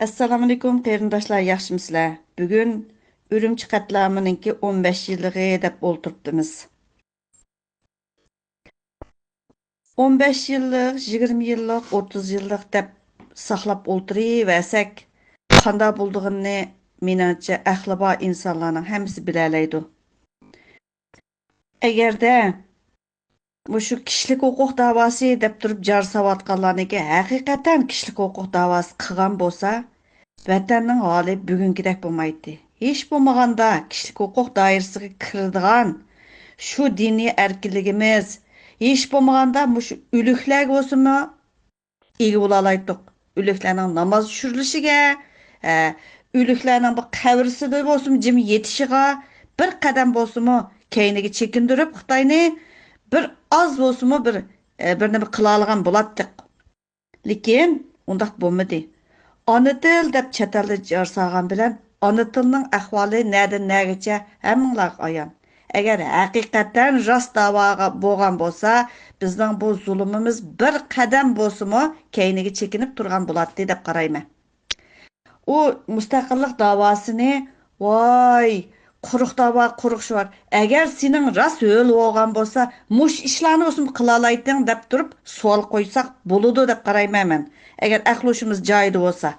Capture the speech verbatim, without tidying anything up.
ئەسسالامۇئەلەيكۇم قېرىنداشلار، ياخشىمۇسىلەر؟ بۈگۈن ئۈرۈمچى قەتلىئامىنىڭكى ئون بەش يىللىقى دەپ ئولتۇرۇپتىمىز. ئون بەش يىللىق، يىگىرمە يىللىق، ئوتتۇز يىللىق دەپ ساقلاپ ئولتۇرۇۋەرسەك، قانداق بولىدىغىنىنى، مېنىڭچە، ئەقلى بار ئىنسانلارنىڭ ھەممىسى بىلەلەيدۇ. ئەگەردە مۇشۇ كىشىلىك ھوقۇق داۋاسى دەپ تۇرۇپ جار ساۋاتقانلارنىڭكى ھەقىقەتەن كىشىلىك ھوقۇق داۋاسى قىلغان بولسا، ۋەتەننىڭ ھالى بۈگۈنكىدەك بولمايتتى. ھېچ بولمىغاندا كىشىلىك ھوقۇق دائىرىسىگە كىرىدىغان شۇ دىنىي ئەركىنلىكىمىز، ھېچ بولمىغاندا مۇشۇ ئۆلۈكلەرگە بولسىمۇ ئىگە بولالايتتۇق. ئۆلۈكلەرنىڭ ناماز چۈشۈرۈلۈشىگە، ئە، ئۆلۈكلەرنىڭ بۇ قەبرىسىدە بولسىمۇ جىم يېتىشىغا بىر قەدەم بولسىمۇ كەينىگە چېكىندۈرۈپ خىتاينى بىر ئاز بولسىمۇ بىر، ئە، بىر نېمە قىلالىغان بولاتتۇق. لېكىن ئۇنداق بولمىدى. ئانا تىل دەپ چەت ئەلدە جار سالغان بىلەن ئانا تىلنىڭ ئەھۋالى نەدىن نەگىچە ھەممىڭلارغا ئايان. ئەگەر ھەقىقەتەن راست داۋاغا بولغان بولسا، بىزنىڭ بۇ زۇلۇمىمىز بىر قەدەم بولسىمۇ كەينىگە چېكىنىپ تۇرغان بولاتتى دەپ قارايمەن. ئۇ مۇستەقىللىق داۋاسىنى، ۋاي، قۇرۇق داۋا، قۇرۇق شوئار. ئەگەر سېنىڭ راست ھۆل بولغان بولسا، مۇشۇ ئىشلارنى بولسىمۇ قىلالايتتىڭ دەپ تۇرۇپ سوئال قويساق بولىدۇ دەپ قارايمەن مەن. ئەگەر ئەقلى ھوشىمىز جايىدا بولسا.